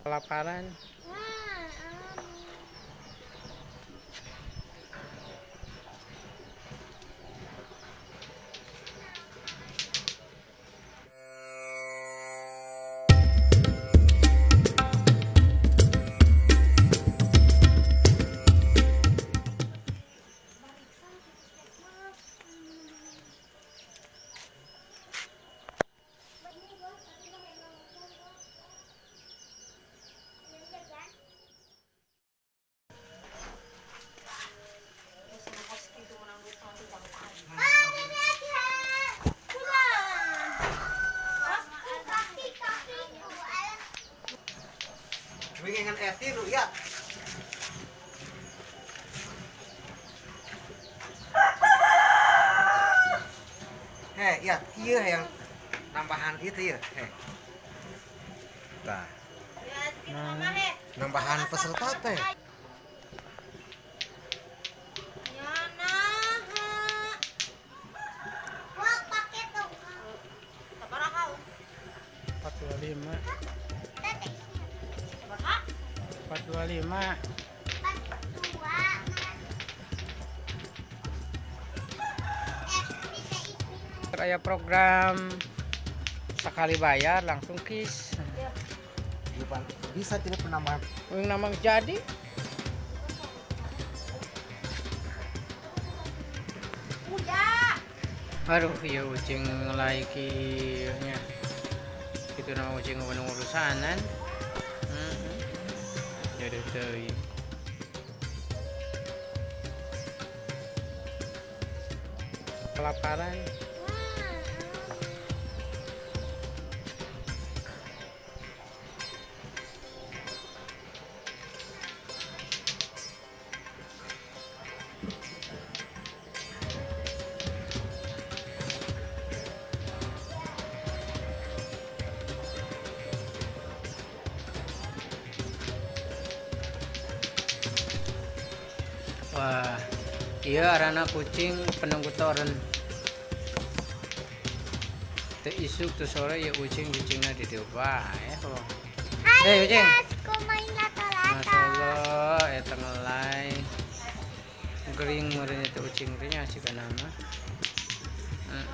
Kelaparan. Wingingan eti lu ya. Heh, ya, iya yang nambahan itu ya. Heh. Tah. Nambahan peserta teh. Empat dua lima. 425. 42. Aya program sekali bayar langsung kis. Bisa tidak penambahan? Nama jadi. Aduh, ya ucing lagi nya. Itu nama ucing urusanan. Jodoh teuing. Kelaparan. Wah, iya arana kucing penunggu toren. Teu isuk teu sore ya ucing-ucingna di dieu bae. Hai, ucing. Main lato-lato. Masyaallah, eta ngelai. Gering meureun eta ucing teh nya sigana mah. Heeh.